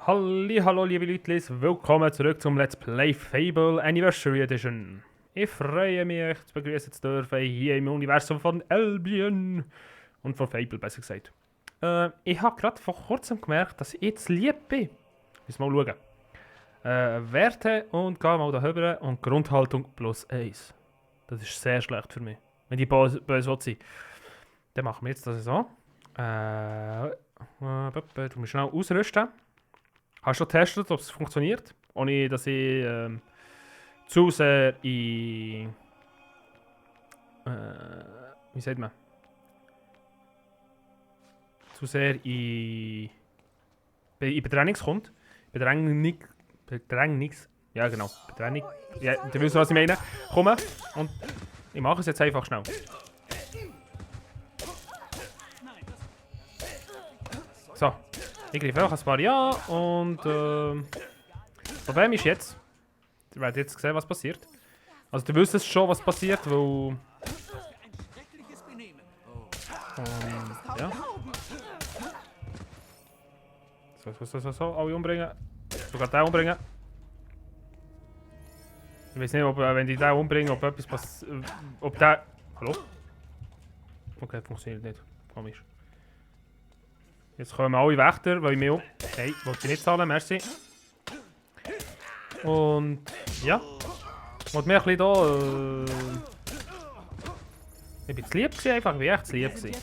Hallo liebe Leute, willkommen zurück zum Let's Play Fable Anniversary Edition. Ich freue mich, euch zu begrüßen zu dürfen hier im Universum von Albion und von Fable, besser gesagt. Ich habe gerade vor kurzem gemerkt, dass ich jetzt lieb bin. Müssen wir mal schauen. Werte und gehe mal da rüber und Grundhaltung +1. Das ist sehr schlecht für mich. Wenn die böse sein. Dann machen wir jetzt das so. Du musst schnell ausrüsten. Hast du schon getestet, ob es funktioniert? Ohne dass ich zu sehr in. Wie sagt man? Zu sehr in Bedrängnix kommt. Bedrängnix. Ja, genau. Bedrängnis. Ja, du weißt, was ich meine. Komm und ich mache es jetzt einfach schnell. So. Ich greife einfach ein paar Ja und Problem ist jetzt, ihr werdet jetzt sehen, was passiert. Also du wisst schon, was passiert, weil... ja. So, alle umbringen. Sogar den umbringen. Ich weiß nicht, ob wenn die den umbringen, ob etwas passiert... ob der... Hallo? Okay, funktioniert nicht. Komisch. Jetzt kommen alle Wächter, weil ich mich... Hey, wollte ich nicht zahlen, merci. Und... ja. Und mir ein bisschen da... ich bin zu lieb gewesen, einfach. Ich bin echt zu lieb gewesen.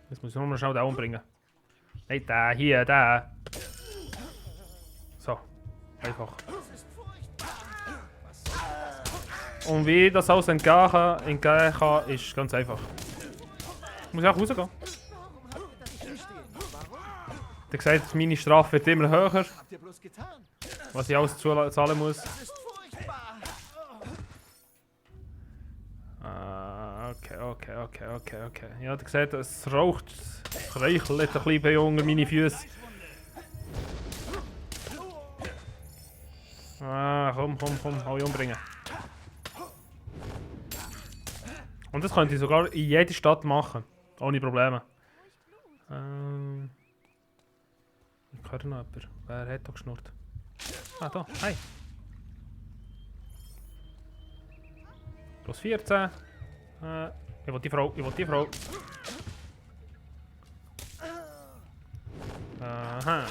Jetzt muss ich nur noch schnell den umbringen. Nein, der hier, der. So. Einfach. Und wie das alles entgehen kann, ist ganz einfach. Ich muss auch rausgehen. Der sagt, meine Strafe wird immer höher. Was ich alles zahlen muss. Okay. Ja, der sagt, es raucht. Es reichelt ein bisschen bei unter meine Füße. Komm, alle umbringen. Und das könnte ich sogar in jeder Stadt machen. Ohne Probleme. Ich höre noch jemanden. Wer hat da geschnurrt? Ah, da. Hi. Plus 14. Ich will die Frau. Aha.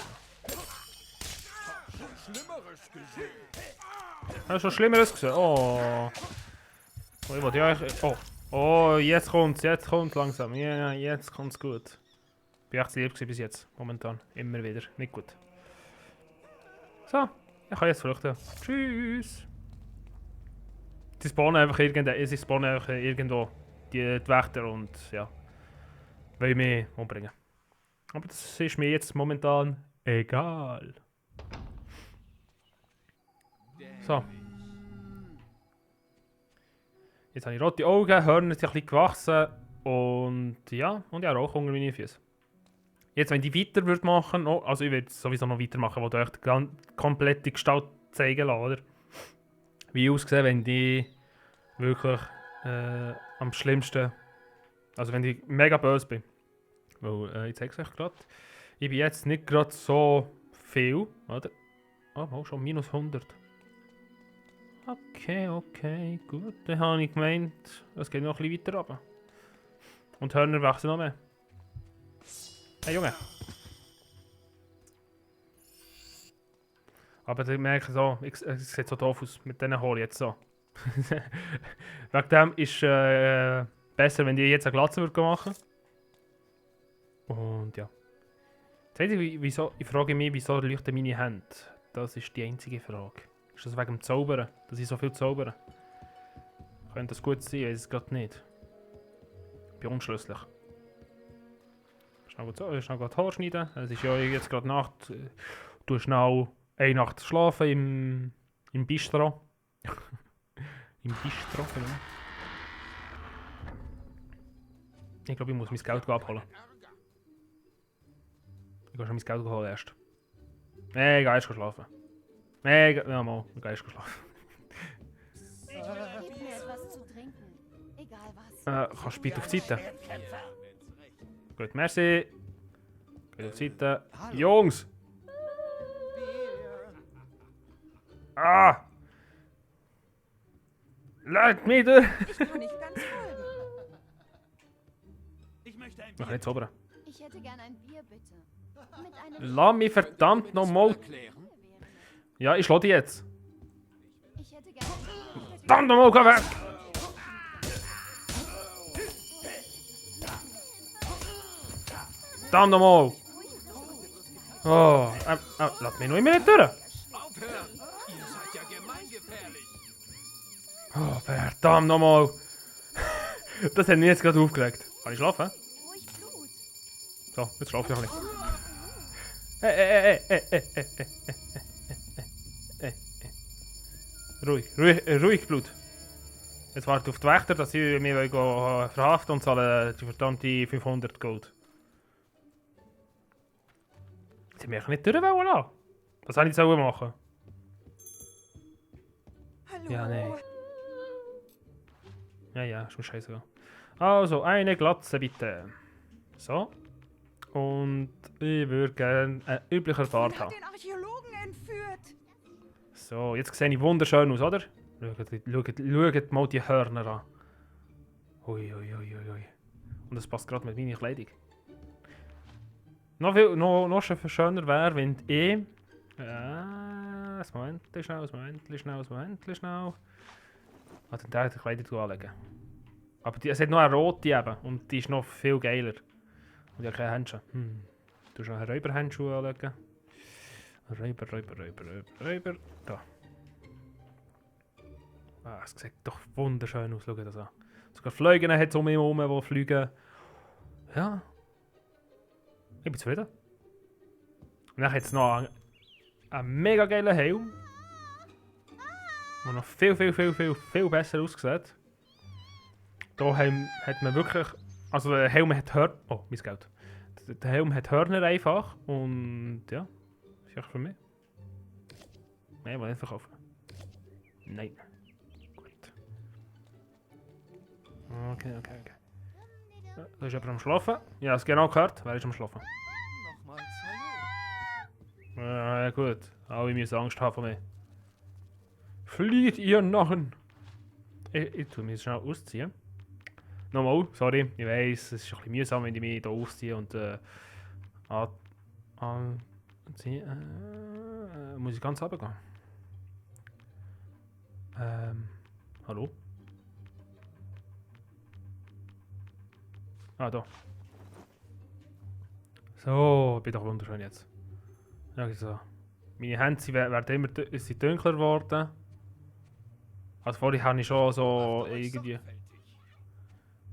Hast du schon Schlimmeres gesehen? Oh. Ich wollte ja eigentlich... Oh, jetzt kommt's langsam. Ja, jetzt kommt's gut. Ich bin echt lieb bis jetzt, momentan. Immer wieder. Nicht gut. So, ich kann jetzt flüchten. Tschüss. Sie spawnen einfach irgendwo die Wächter und ja. Wollen mich umbringen. Aber das ist mir jetzt momentan egal. So. Jetzt habe ich rote Augen, Hörner sind ein bisschen gewachsen und ja, ich habe auch unter meine Füße. Jetzt, wenn ich weiter machen würde, also ich würde sowieso noch weitermachen, wo euch die komplette Gestalt zeigen lassen, oder? Wie aussehen, wenn die wirklich am schlimmsten, also wenn ich mega böse bin. Weil, ich zeige es euch gerade. Ich bin jetzt nicht gerade so viel, oder? Oh, schon minus 100. Okay, gut. Dann habe ich gemeint, es geht noch ein bisschen weiter runter. Und die Hörner wachsen noch mehr. Hey Junge! Aber ich merke so, es sieht so doof aus mit diesen Haaren jetzt so. Wegen dem ist besser, wenn die jetzt eine Glatze machen. Und ja. Ich frage mich, wieso leuchten meine Hände? Das ist die einzige Frage. Ist das wegen dem Zaubern? Dass ich so viel zaubere? Könnte das gut sein? Ich weiß es gerade nicht. Ich bin unschlüssig. Schnell die Haare schneiden. Es ist ja jetzt gerade Nacht. Du schnell eine Nacht schlafen im Bistro. Im Bistro, genau. Ich glaube, ich muss mein Geld abholen. Ich gehe schon mein Geld holen erst. Nee, ich gehe erst schlafen. Nee, ich gehe erst schlafen. Gib mir etwas zu trinken. Egal was. Kannst du bitte auf die Seite? Gut, merci. Geht auf die Seite. Jungs! Ah! Lasst mich durch! Ich kann nicht ganz folgen. Ich möchte ein Mach nicht zaubern. Ich hätte gern ein Bier, bitte. Mit einem Lass mich verdammt nochmal. erklären. Ja, ich schlage dich jetzt. Ich hätte gern ein Bier. Verdammt nochmal, geh weg! Verdammt nochmal! Oh, lass mich noch immer nicht durch. Aufhören! Ihr seid ja gemeingefährlich. Oh, verdammt nochmal! Das hat mich jetzt gerade aufgeregt. Kann ich schlafen? Ruhig Blut. So, jetzt schlafe ich ein bisschen. Ruhig, Blut. Jetzt warte auf die Wächter, dass sie mich verhaften und zahlen die verdammte 500 Gold. Sie mich nicht durch lassen. Was soll ich jetzt machen? Hallo. Ja, nee. Ja, ist mir scheißegal. Also, eine Glatze bitte. So. Und ich würde gerne einen üblichen Bart Wer hat haben. den Archäologen entführt? So, jetzt sehe ich wunderschön aus, oder? Schaut mal die Hörner an. Ui. Und das passt gerade mit meiner Kleidung. Noch schöner wäre, wenn ich... ein Moment schnell. Also den die Kleidung anlegen. Aber es hat noch eine rote eben. Und die ist noch viel geiler. Und ich habe keine Handschuhe. Du hast noch einen Räuberhandschuh anlegen. Räuber. Da. Ah, es sieht doch wunderschön aus. Schau das an. Sogar Fliegen hat es um mich herum, die fliegen. Ja. Ich bin zufrieden. Und dann hat es noch einen mega geilen Helm. Der noch viel besser aussieht. Da hat man wirklich... Also der Helm hat Hörner... Oh, mein Geld. Der Helm hat Hörner einfach. Und ja, ist echt für mich. Nein, ich will nicht verkaufen. Nein. Gut. Okay. Da ist jemand am Schlafen. Ja, es genau gehört. Wer ist am Schlafen? Nochmals hallo. Ja, gut. Alle müssen Angst haben vor mir. Flieht ihr Narren! Ich tue mich jetzt schnell ausziehen. Nochmal, sorry. Ich weiss, es ist ein bisschen mühsam, wenn ich mich hier ausziehe und anziehen. Muss ich ganz runtergehen? Hallo? Ah, da. So, bin doch wunderschön jetzt. Ja, so. Meine Hände werden immer sind dunkler geworden. Also vorher habe ich schon so irgendwie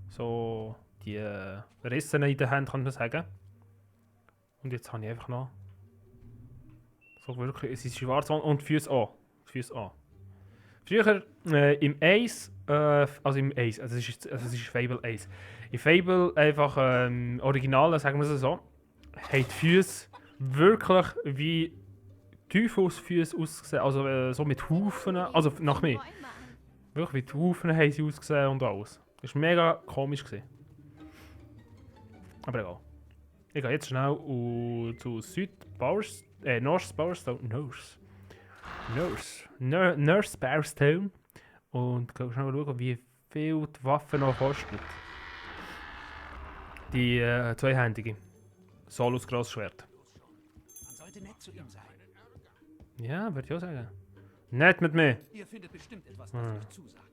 so die Risse in den Händen, kann man sagen. Und jetzt habe ich einfach noch so wirklich, es ist schwarz und die Füße an. Früher im Ace, also es ist Fable Ace. In Fable einfach Original, sagen wir es so, haben die Füße wirklich wie Teufelsfüße ausgesehen, also so mit Hufen, also nach mir. Wirklich wie die Hufen haben sie ausgesehen und alles. Das war mega komisch. Aber egal. Ich gehe jetzt schnell zu North Powerstone und gehe schnell schauen, wie viel die Waffe noch kostet. Die zweihändige. Solus Grossschwert. Man sollte nett zu ihm sein. Ja, würde ich auch sagen. Nett mit mir. Ihr findet bestimmt etwas, das euch zusagt.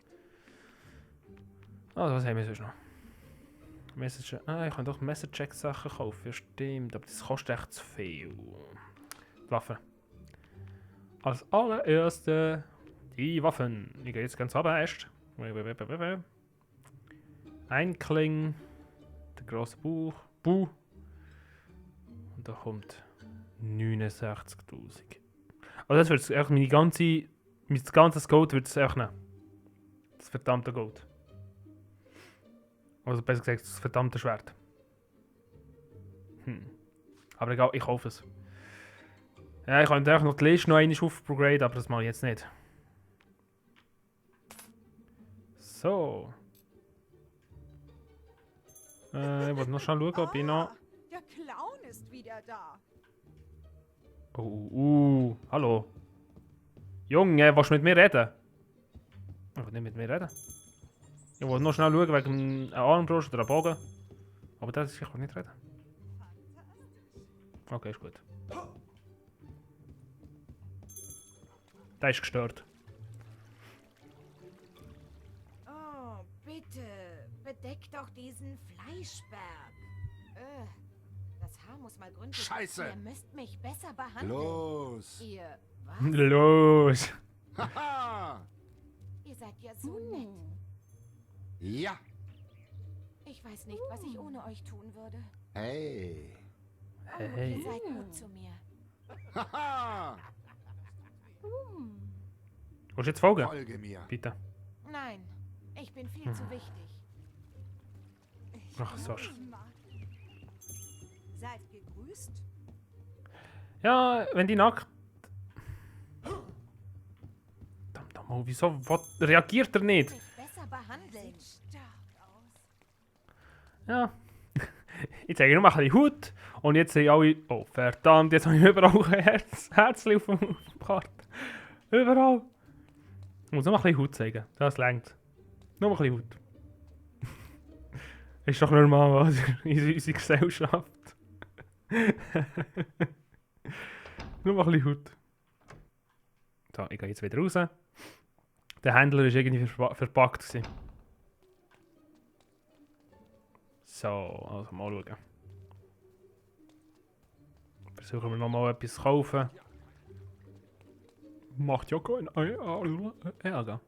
Also, was haben wir sonst noch? Ich kann doch Messercheck-Sachen kaufen, ja, stimmt, aber das kostet echt zu viel. Die Waffen. Als allererste die Waffen. Ich gehe jetzt ganz runter erst. Einkling. Der grosse Buch. Und da kommt 69.000. Also das wird echt mein ganzes Gold wird es echt nehmen. Das verdammte Gold. Also besser gesagt, das verdammte Schwert. Aber egal, ich kaufe es. Ja, ich könnte auch noch die Liste noch einmal aufgraden, aber das mache ich jetzt nicht. So. Ich wollte noch schnell schauen, ob ich noch... Der Clown ist wieder da. Hallo. Junge, willst du mit mir reden? Ich will nicht mit mir reden. Ich wollte noch schnell schauen wegen einer Armbrust oder einem Bogen. Aber das ist, ich will nicht reden. Okay, ist gut. Der ist gestört. Oh, bitte. Bedeck doch diesen Fleischberg. Das Haar muss mal gründlich... Scheiße. Ihr müsst mich besser behandeln. Los. Ihr... Was? Los! Haha. Ihr seid ja so nett. Ja. Ich weiß nicht, was ich ohne euch tun würde. Hey. Ihr Hey. seid gut zu mir. Haha. Willst du jetzt folgen? Folge mir. Bitte. Nein, ich bin viel zu wichtig. Ach, so. Seid gegrüßt. Ja, wenn die nackt... Verdammt mal, wieso reagiert er nicht? Mich besser behandeln. Sieht stark aus. Ja. Ich zeige nur mal ein bisschen Hut. Und jetzt sind alle... Oh, verdammt, jetzt habe ich überall ein Herzchen auf dem Kart. Überall. Ich muss nur mal ein bisschen Hut zeigen. Das reicht. Nur mal ein bisschen Hut. Ist doch normal, oder? In unserer Gesellschaft. Nur mal ein bisschen Hut. So, ich gehe jetzt wieder raus. Der Händler war irgendwie verpackt gewesen. So, also mal schauen. Versuchen wir nochmal etwas zu kaufen. Macht ja keinen Ärger.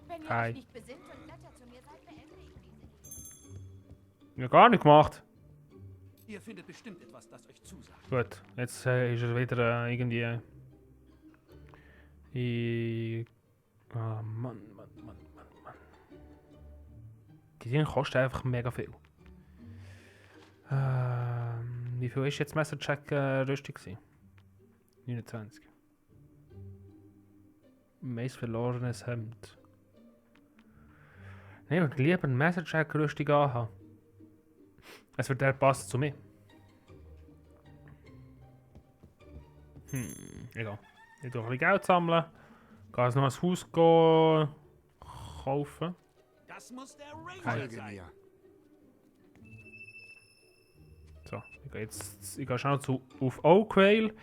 Wenn ihr Hi. euch nicht besinnt und netter zu mir seid, beende ich diese. Ja, gar nicht gemacht. Ihr findet bestimmt etwas, das euch zusagt. Gut, jetzt ist er wieder irgendwie... Mann. Die Dinge kosten einfach mega viel. Wie viel ist jetzt Messercheck Rüstung gewesen? 29. Meist verlorenes Hemd. Nein, ich würde lieber eine Messercheck Rüstung anhaben. Es wird der passt zu mir. Egal. Ich tue ein bisschen Geld sammeln. Gehe jetzt noch ein Haus kaufen. Das muss der Ranger Folge sein. mir. So, ich gehe schnell auf Oakvale.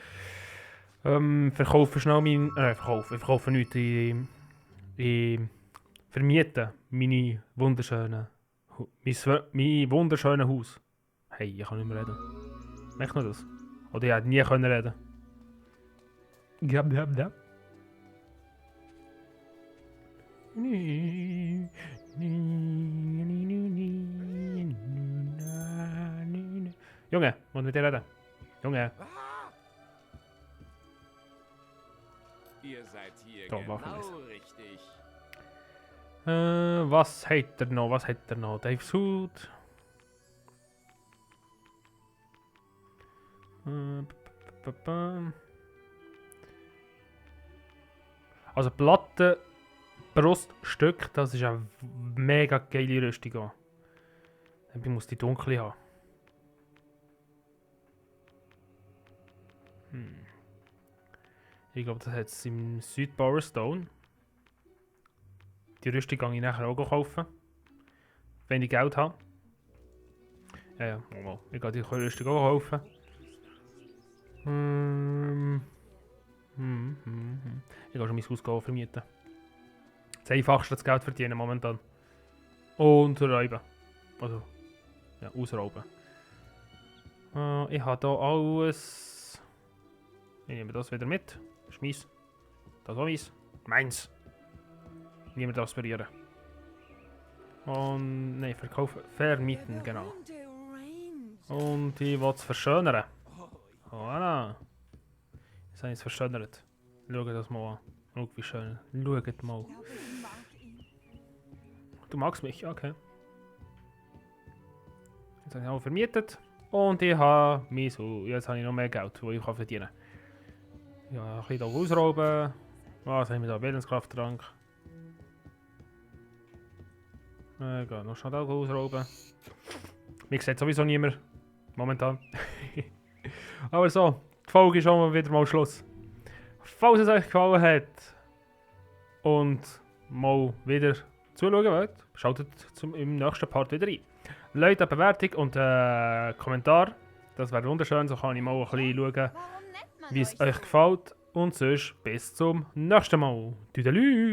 Verkaufe schnell mein... ich verkaufe nichts. Ich vermiete meine wunderschönen... mein wunderschönes Haus. Hey, ich kann nicht mehr reden. Merkt man das? Oder ich hätte nie können reden. Ja. Junge, muss mit dir reden. Junge. Ihr seid hier Da, machen wir's. genau richtig. Was hat er noch? Dave's Hut. Also Platte, Bruststück, das ist eine mega geile Rüstung. Ich muss die dunkle haben. Ich glaube, das hat es im Südbowerstone. Die Rüstung kann ich nachher auch kaufen. Wenn ich Geld habe. Ja, mal. Ich gehe die Rüstung auch kaufen. Ich gehe schon mein Haus vermieten. Das einfachste das Geld verdienen momentan. Und räuben. Also, ja, ausrauben. Ich habe hier alles. Ich nehme das wieder mit. Das ist meins. Das ist auch meins. Meins. Niemand das verlieren. Und nein, verkaufen. Vermieten, genau. Und ich will es verschönern. Voilà. Jetzt habe ich es verschönert. Schaut das mal an. Schau, wie schön. Schaut mal. Ich glaube, ich mag ihn. Du magst mich, okay. Jetzt habe ich auch vermietet. Und ich habe mein Haus. Jetzt habe ich noch mehr Geld, das ich verdienen kann. Ja, ein bisschen hier ausrauben. Was haben wir da? Willenskrafttrank. Ich gehe noch schnell hier ausrauben. Mich sieht sowieso niemand. Momentan. Aber so, die Folge ist auch wieder mal Schluss. Falls es euch gefallen hat und mal wieder zuschauen wollt, schaltet im nächsten Part wieder ein. Lasst eine Bewertung und einen Kommentar. Das wäre wunderschön, so kann ich mal ein bisschen schauen, Warum nennt man wie es euch euch so? gefällt. Und sonst bis zum nächsten Mal. Tüdelü!